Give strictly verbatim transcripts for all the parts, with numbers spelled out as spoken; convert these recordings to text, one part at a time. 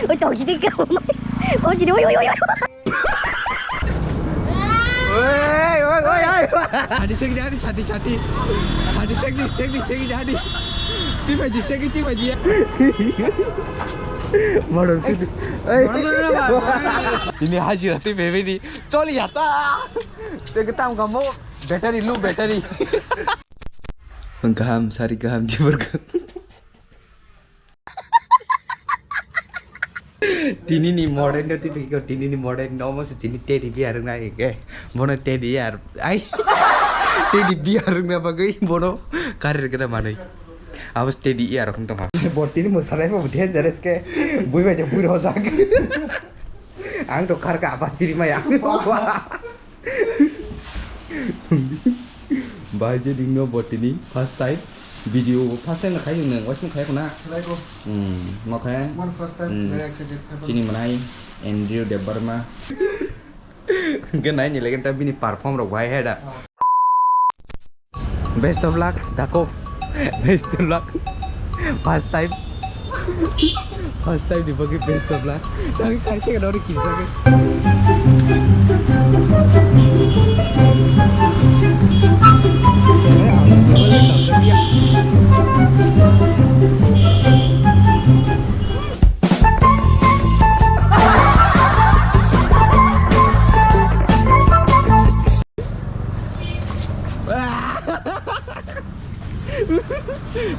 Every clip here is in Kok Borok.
Oi, tong sini ke. Oh, sini, oi, oi, oi, oi. Oi, oi, oi, oi. Sadi segi, sadi, sadi, sadi. Sadi segi, segi, segi, sadi. Tiba ji segi, tiba ji. Modern city. Oi. Modern city ba. Ini haji rati bebe ni. Choli ya ta. Tege tam kamu. Battery, low battery. Gaham, sari gaham, di bergam. Tini ni modern no tini ko tini ni modern no mo se tini teddy bear wngna ke bono teddy bear ai teddy bear wngna bagwi bono karir kena manwi abo se teddy bear rok tongkha. Bo tini mo salai bo dangerous ke bui bai bui rojak ang to kharka apa chiri maya. Bai je ding no botini first time video first time khai nang waisung khai kuna. Khlai ko. Hmm, mo khai. Mon first time, hmm, very excited. Chini manai Andrew Debbarma. Ke nai ni legen ta bini perform rok bai heda. Oh. Best of luck, Dakov. Best of luck. First time. First time di bagi best of luck. Tapi kaisa kena orang kisah ke.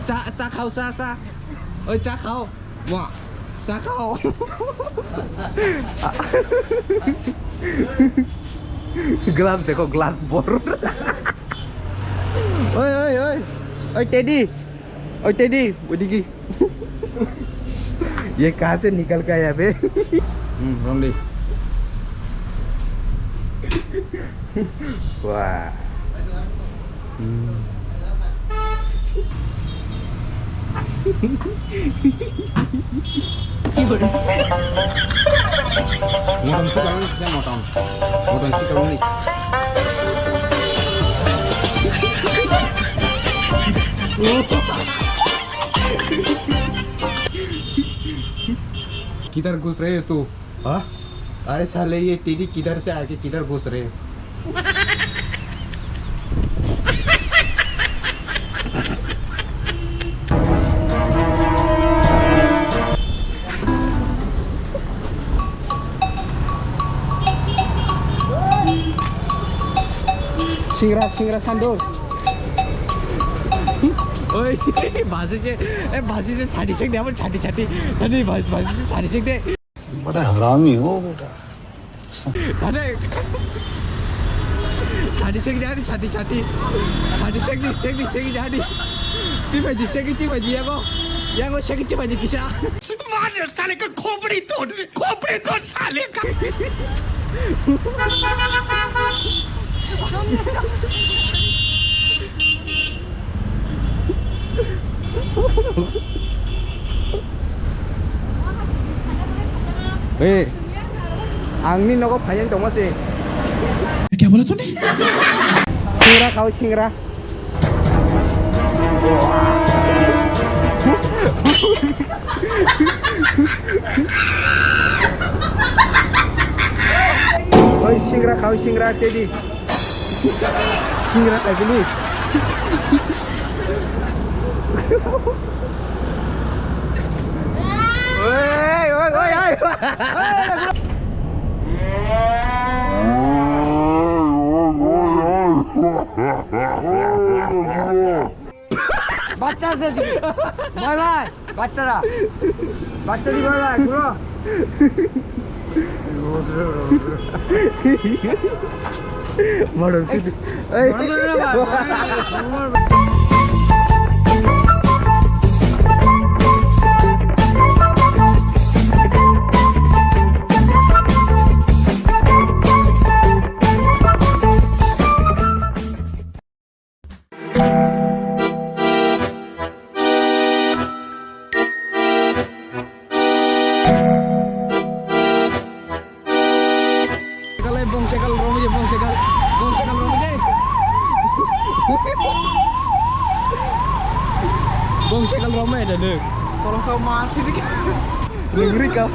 Cha, cha khao, cha, cha. Oi, cha khao. Wa, cha khao. Gloves dekho, gloves bor. Oi, oi, oi. Oi, Teddy. Oi, Teddy, odigi. Ye kahan se nikal ke aaya be? Hmm, Romdi. Wah. Hmm. Motom si kalong ni, motom. Motom si kalong ni. किधर घुस रहे हो तू? हाँ? अरे साले, ये तेरी किधर से आके किधर घुस रहे हो? Singra, singra sandal. Oi, basi se, eh, basi se sadi sek de, amar sadi sadi. Tadi basi, basi se sadi sek de. बड़ा हरामी हो बेटा। Tadi. Sadi sek de, sadi sadi. Sadi sek de, sek de, sek de, sadi. Tiba di sek de, tiba di yago. Yago sek de, tiba di kisa. मार साले का खोपड़ी तोड़, खोपड़ी तोड़ साले का। Eh, angni nogo phaiyang tongma se. क्या बोला तूने? Singra khao singra. Oi, singra khao, singra, tedi. Singra khai bini. Oi, oi, oi, oi. বাচ্চা আছে আজকে। বাই বাই, বাচ্চারা। বাচ্চা দি বাই বাই, ঘুরো। Modern city. এই। ঘুরো, ঘুরো, ঘুরো, ঘুরো। Kalai bong sekal romwi, bong sekal, bong sekal romwi de. Bong sekal romwi de nuk. Tolong kau mati dikit. Nungri kam.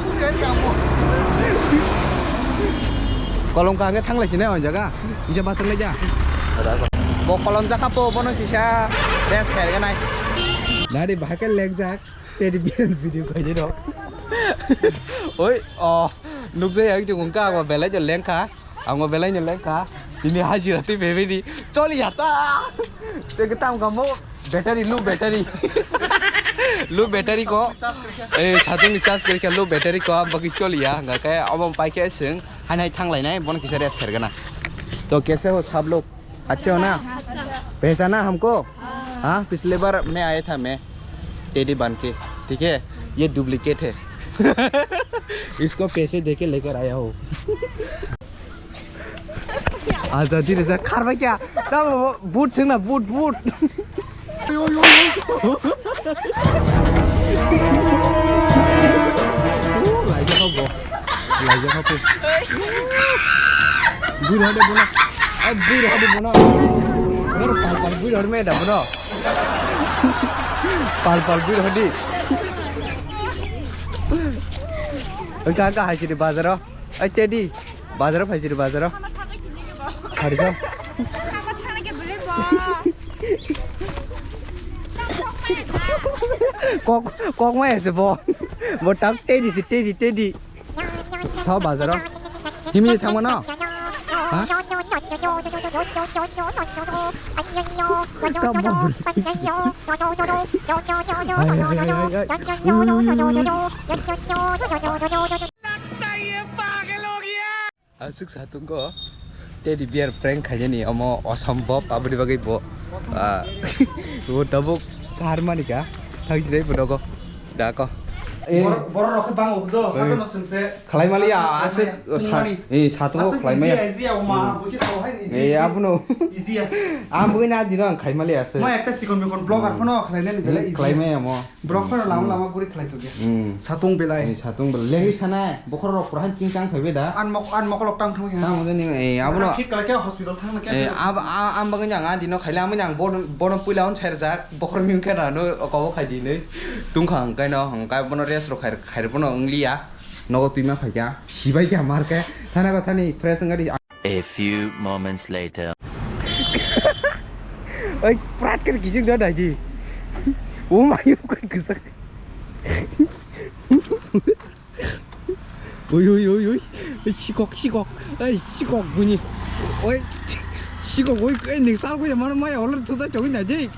Kolom ka hwnkhe thanglai sinai o jaga. Kisa bathang lai ja. Bo kolom jakha po bono kisa rest khairganai. Nari bahai khe lengjak. Teddy bear video khaidi rok. Oi, oh, nukjai ang chukung ka, abo belai jo lengkha. Ang belai no lengkha. Ini hajira twi bebeni. Choli ya ta. Te kitam kamo battery, low battery. Low battery ko. Eh, satung ni charge kari khe low battery ko, bagi choli ya. Hingkha khe obo pai khe swng. Hai nai thang lai nai, bono kisa rest khairgana. To kaise ho sab log? Achhe ho na? Pehchana humko? Haan, pichle baar main aaya tha main, teddy baan ke, theek hai? Ye duplicate hai. Isko paise deke lekar aaya ho. Azadi re sa khar bai kya? Na bo, boot chwng na, boot, boot. Laijak bo. Laijak bo. Bui rw de bono. Ai, bui rw de bono. Bono pal pal bui rw me da bono. Pal pal bui rw di. Ka ka hai chiri bazaro. Ai, teddy. Bazaro phai chiri bazaro. Khari kha. Kok, kok mai ase bo. Bo tak teddy si, teddy, teddy. Thao bazaro. Himi thangma no? Ha? Ai, ai, ai, ai, ai. Ui, ui, ui, ui. Aswk satung ko teddy bear prank khainani omo osombob, aboni bagwi bo, ah, bo tabuk kahar mani kha, thang sinai bo nogo da ko. Eh, borok, borok rok khe bang udo, eh, hato no sungse. Khlai mali ya, aswk, aswk, oh, sa-, mani. Eh, satung ko aswk khlai maya. Easy ya, easy ya, ma, hmm, bo khe so hai ni easy. Eh, abono. Easy ya. Ang bugui na dino ang khai mali aswk. Ma ekta sikon mikon vlogger phano khlai nani belai easy. Khlai maya mo. Borok phano lama lama guri khlai tongya. Hmm. Satung belai. Eh, satung belai. Lengwi sanai, bokhorok rok pura han ching chang phaibai da. An mok-, an mokolok tang thangwi ha. Tamo jani, eh, abono. Khit kala khe hospital thangna khe. Eh, ab-, a-, am bagwi nang a dino khaila amwi nang bono, bono puila on sai rwjak, bokhorok mimkhe rano kobo khai di nwi. Tungkha hwnkhe no, hwnkhe bono rest rok khai, khai bono wngliya. Nogo twima phaikha. Sibai kha mar khe. Thana ko thani fresh wngkha di. A few moments later. Oi, prat khe kijing da dai di. O mai, o koi kisak. Oi, oi, oi, oi. Oi, sikok, sikok. Oi, sikok buni. Oi, sikok, oi, oi, ning sal ko ya mana mai, oler tuta chogin da di.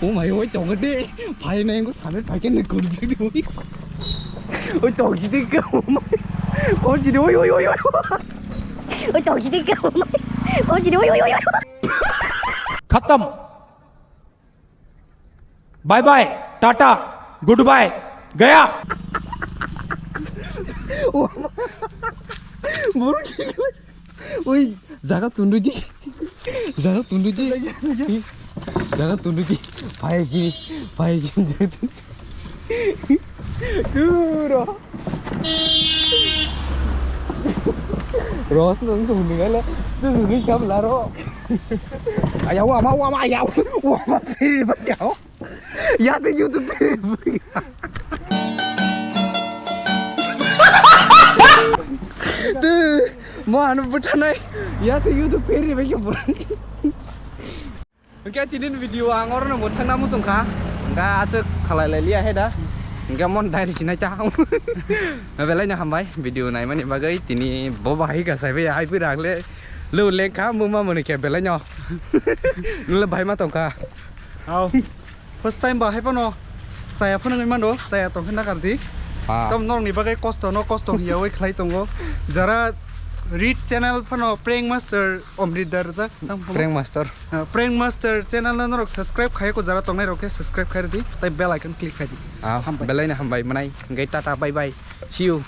Oh my, oi, tongo de. Phai na engo same phai ke ne kurjak de, oi. Oi, tong ji de ka, oh my. Kon ji de, oi, oi, oi, oi. Oi, tong ji de ka, oh my. Kon ji de, oi, oi, oi, oi. खत्म। Bye bye, tata, goodbye, गया। Oh my. Buru thik. Oi, jaga tundui di. Jaga tundui di. Jaga tundui di. Phai ji, phai ji, jaga tundui. Duro. Ros nang tundui ngala. Tundui kam laro. Ayaw, ama, ama, ayaw. Ama, piri ba, ayaw. Ya te YouTube pe. Te, mo ano bwthanai. Ya te YouTube pe ri bai khe borok. Hwnkhe tini video ang oro no mwthangna muchung kha. Hwnkhe aswk khalai lai liya he da. Hwnkhe mon dai ri sinai ta. Belai no hambai video naimani bagwi, tini bo bahai kha sai bai hai pui rang le. Lu leng kha muma mani khe belai no. Nule bai ma tong kha. Hao. First time ba hai phano chaya phano wngwi mano, chaya tong khe nakar di. Ah. Tam norok ni bagwi kosto no kosto hiya oi khlai tongo. Jara Read channel phano Prank Master Omrit Dar jak. Tang phano. Prank Master. Ah, Prank Master channel no norok subscribe khai ko, jara tongnai rok khe subscribe khai di. Tai bell icon click khai di. Ah, hambai. Belai no hambai manai. Hwnkhe tata, bye bye. See you.